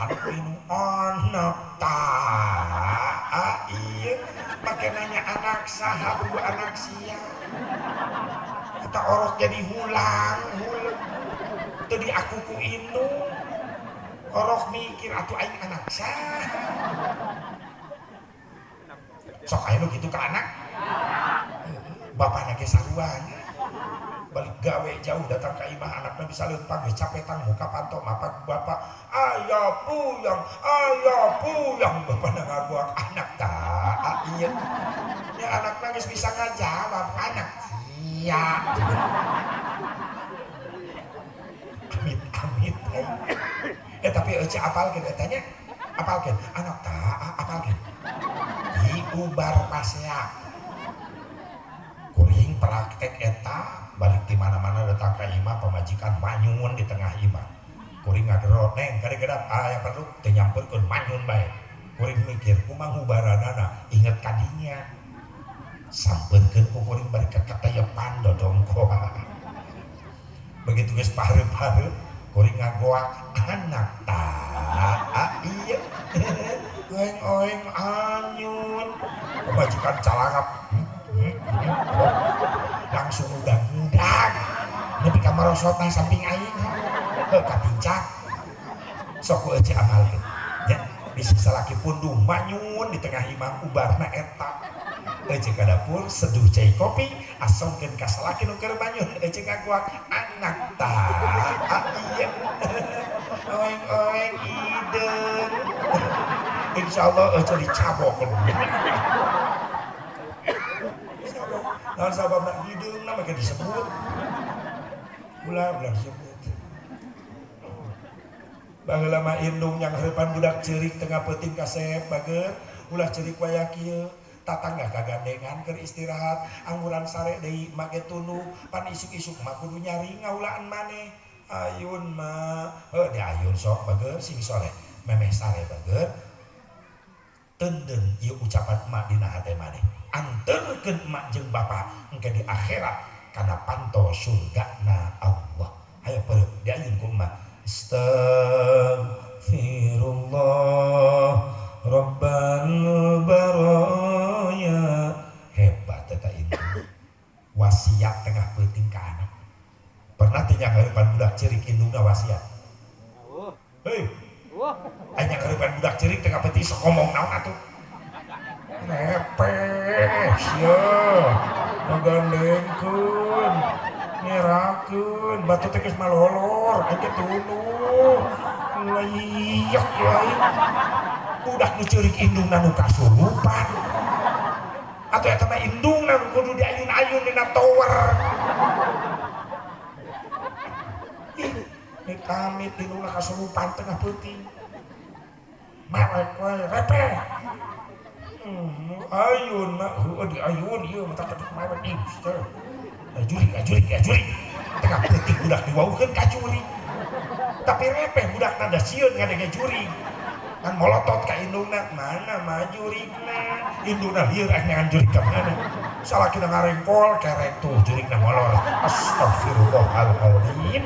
Ditahan ku indung anak tah ieu make nanya anak saha kudu anak sia. Eta orok jadi hulang huleng. Teu diaku ku indung. Orok mikir atuh aing anak saha. Sok aya nu kitu ka anak. Bapana ge sarua balik gawe jauh datang ke imah anaknya bisa leumpang geus capetan muka panto mapak bapak ayah puyang bapana ngaguak anak tah ieu nya anakna geus bisa ngajawab anak sia amit amit tapi euceu apalkeun eta nya apalkeun anak tah apalkeun diubar pasea kuring praktek eta balik di mana-mana datang ke imah pamajikan manyun di tengah imah kuring ngagero neng kade kedap aya perlu teu nyamperkeun manyun bae kuring mikir kumaha ngubaranana inget kadinya sampeurkeun ku kuring bari ka katayepan dodongkoa begitu geus pahreup-pahreup kuring ngagoak anak tah ieu oeng-oeng anyun pamajikan calangap langsung udag-udag nepi ka marosotna samping aing heuh katincak sok ku euceu amalkeun nya bisi salaki pundung manyun di tengah imah ubarna eta euceu ka dapur seduh cai kopi asongkeun ka salaki nu keur manyun euceu ngaguak anak tah ieu oeng-oeng hideung insyaallah euceu dicabok. Naon sababna hideungna make disebut ulah ulah disebut. Baheula mah indung yang hareupan budak ceurik tengah peuting kasep bager ulah ceurik wayah kieu tatangga kagandengan keur istirahat angguran sare deui make tunduh pan isuk-isuk mah kudu nyari ngaulaan maneh ayun mah heuh diayun sok bager sing soleh memeh sare bager teunden ieu ucapan emak dina hate maneh anterkeun emak jeung bapak engke di akhirat kana panto surgana Allah. Hayo peureup diayun ku emak. Astaghfirullah Rabbal baraya. Hebat eta indung wasiat tengah peuting ka anak. Pernah teu nyanghareupan budak ceurik indungna wasiat? Hei, aya nyanghareupan budak ceurik tengah peuting sok ngomong naon atuh? Repes ya, ngagandengkeun, ngerakeun, batu teh geus malolor, aing teh tunduh. Layak aing. Budak nu ceurik indungna nu kasurupan. Atuh eta mah indungna nu kudu diayun-ayun dina tower. Ih, amit-amit indungna kasurupan tengah peuting. Mewek we repeh. Ayun mah heueuh diayun ieu mah teh mewek ih teh. Jurik jurik jurik. Tengah peuting budak diwauhkeun ka jurik. Tapi repeh budak da sieun ngadenge jurik. Kan molotot ka indungna, mana mah jurikna? Indungna lieur rek neangan jurik ka mana? Salakina ngarengkol kerek tuh jurikna molor. Astagfirullahaladzim.